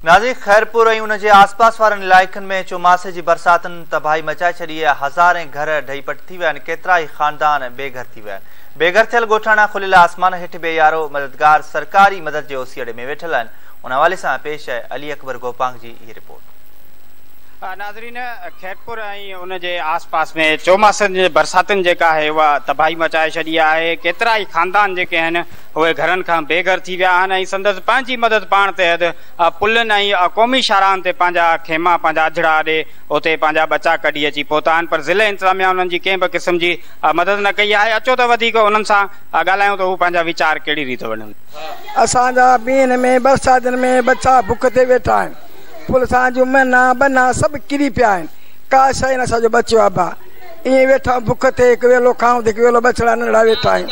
ناظرين خيرپور ۽ ان جي آسپاس وارن علائقن ۾ چوماسي جي برساتن تباهي مچائي ڇڏي آهي، هزارين گهر ڊهي پٽ ٿي ويا آهن، ڪيترائي خاندان بي گهر ٿي ويا آهن. بي گهر ٿيل ڳوٺاڻا کليل آسمان هيٺ بي يارو مددگار سرڪاري مدد جي اوسيئڙي ۾ ويٺل آهن. ان حوالي سان پيش آهي علي اڪبر گوپانگ جي هي رپورٽ. ناظرين خيرپور ۽ ان جي آس پاس ۾ چوماسن جي برساتن جيڪا آهي اها تباهي مچائي ڇڏي آهي، ڪيترائي خاندان جيڪي آهن اهي گهرن کان بي گهر ٿي ويا آهن ۽ سندس پنهنجي مدد پاڻ تحت پلن ۽ قومي شاهراهن تي پنهنجا خيما پنهنجا اجهڙا اڏي اتي پنهنجا ٻچا ڪڍي اچي پهتا آهن پر ضلعي انتظاميا انهن جي ڪنهن به قسم جي مدد نه ڪئي آهي اچو ته وڌيڪ انهن سان ڳالهايون ته هو پنهنجا ويچار ڪهڙي ريت ونڊن. اسان جا مينهن ۾ برساتن ۾ ٻچا بک تي ويٺا آهن. پل اسان جون منا ٻنا سڀ ڪري پيا آهن ڪا شيء نه اسان جو بچيو آهي ڀاء ائين ويٺا آهيون بک تي هڪ ويلو کائون ته هڪ ويلو ٻچڙا ننڍڙا ويٺا آهيون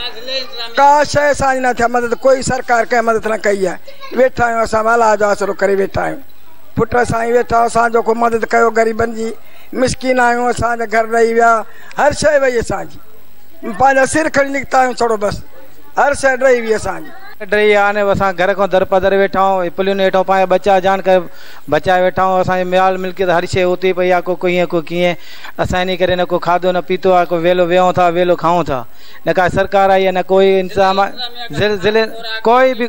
ڪا شيء اسان جي نه ٿي مدد ڪوئي سرڪار ڪنهن مدد نه ڪئي آهي ويٺا آهيون اسان به الله جو آسرو ڪري ويٺا آهيون پٽ اسان ويٺا آهيون اسان جو ڪو مدد ڪيو غريبن جي مسڪين آهيون اسان جا گهر ڊهي ويا هر شيء وئي اسان جي پنهنجا سر کڻي نڪتا آهيون ڇڙو بس هر شيء ڊهي وئي اسان جي. ڊهي ويا آهن اسان گهر کان در پدر ويٺا آهيون پلين هيٺان پنهنجا ٻچا جان ڪري بچائي ويٺا آهيون اسان جي مال ملڪيت هر شيء اتي پئي آهي ڪو ڪيئن ڪو ڪيئن اسان انهي ڪري نه ڪو کاڌو نه پيتو آهي ڪو ويلو ويهون ٿا ويلو کائون ٿا نه ڪا سرڪار آئي آهي نه ڪوئي انتظام آهي ضلعي ڪوئي به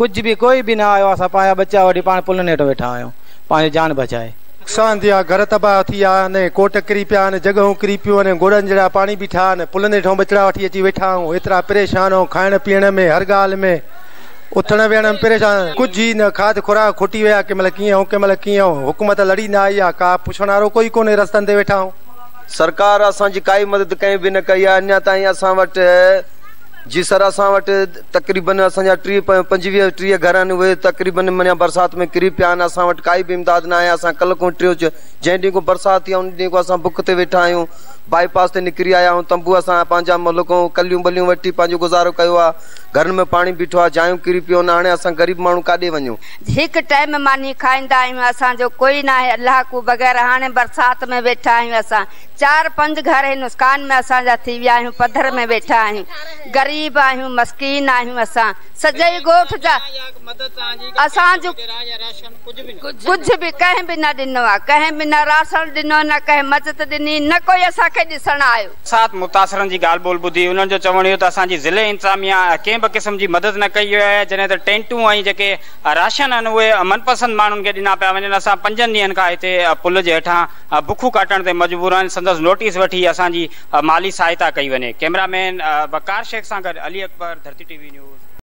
ڪجهه به ڪوئي به نه آيو آهي اسان پنهنجا ٻچا وٺي پاڻ پلين هيٺان ويٺا آهيون پنهنجي جان بچائي. نقصان ٿيا، گهر تباهه ٿي ويا آهن، ڪوٽ ڪري پيا آهن، جڳهون ڪري پيون آهن، گوڏن جهڙا پاڻي بيٺا آهن، پلن هيٺان ٻچڙا وٺي اچي ويٺا آهيون، ايترا پريشان آهيون، کائڻ پيئڻ ۾ هر ڳالهه ۾ اٿڻ ويهڻ ۾ پريشان آهيون، ڪجهه ئي نه کاڌ خوراڪ کٽي ويا، ڪنهن مهل ڪيئن آهيون ڪنهن مهل ڪيئن آهيون، حڪومت لڙي نه آئي آهي، ڪا پڇڻ وارو ڪوئي ڪونهي، رستن تي ويٺا آهيون. سرڪار اسان جي ڪائي مدد ڪنهن به نه ڪئي آهي، اڃا تائين اسان وٽ جي سر اسان وٽ تقريبن اسان جا ٽيهه پنجويهه ٽيهه گهر آهن اهي تقريبن معنيٰ برسات ۾ ڪري پيا آهن اسان وٽ ڪائي به امداد نه آهي اسان ڪلهه کان ٽيو جنهن ڏينهن کان برسات ٿي آهي ان ڏينهن کان اسان بک تي ويٺا آهيون بائي پاس تي نڪري آيا آهيون تنبو اسان پنهنجا ملڪون ڪليون ٻليون وٺي پنهنجو گذارو ڪيو آهي گهرن ۾ پاڻي بيٺو آهي جايون ڪري پيون آهن هاڻي اسان غريب ماڻهو ڪاڏي وڃون. هڪ ٽائيم ماني کائيندا آهيون اسان جو ڪوئي ناهي الله ڪو بغير هاڻي برسات ۾ ويٺا آهيون اسان چار پنج گهر هن نقصان ۾ اسان جا ٿي ويا آهيون پڌر ۾ ويٺا آهيون غريب آهيون مسڪين آهيون اسان سڄي ڳوٺ جا اسان جو ڪجهه به ڪنهن به نه ڏنو آهي ڪنهن به نه راشن ڏنو نه ڪنهن مدد ڏني نه ڪوئي اسان کي ڏسڻ آيو. برسات متاثرن جي ڳالهه ٻولهه ٻڌي انهن جو چوڻ هيو ته اسان جي ضلعي انتظاميا ڪنهن به قسم جي مدد نه ڪئي آهي جڏهن ته ٽينٽون ۽ جيڪي راشن آهن اهي من پسند ماڻهن کي ڏنا پيا وڃن اسان پنجن ڏينهن کان هتي پل جي هيٺان بکون ڪاٽڻ تي مجبور آهن سندس نوٽيس وٺي اسان جي مالي سهائتا ڪئي وڃي ڪئميرا مين وقار شيخ سان گڏ Ali Akbar Dharti T V news.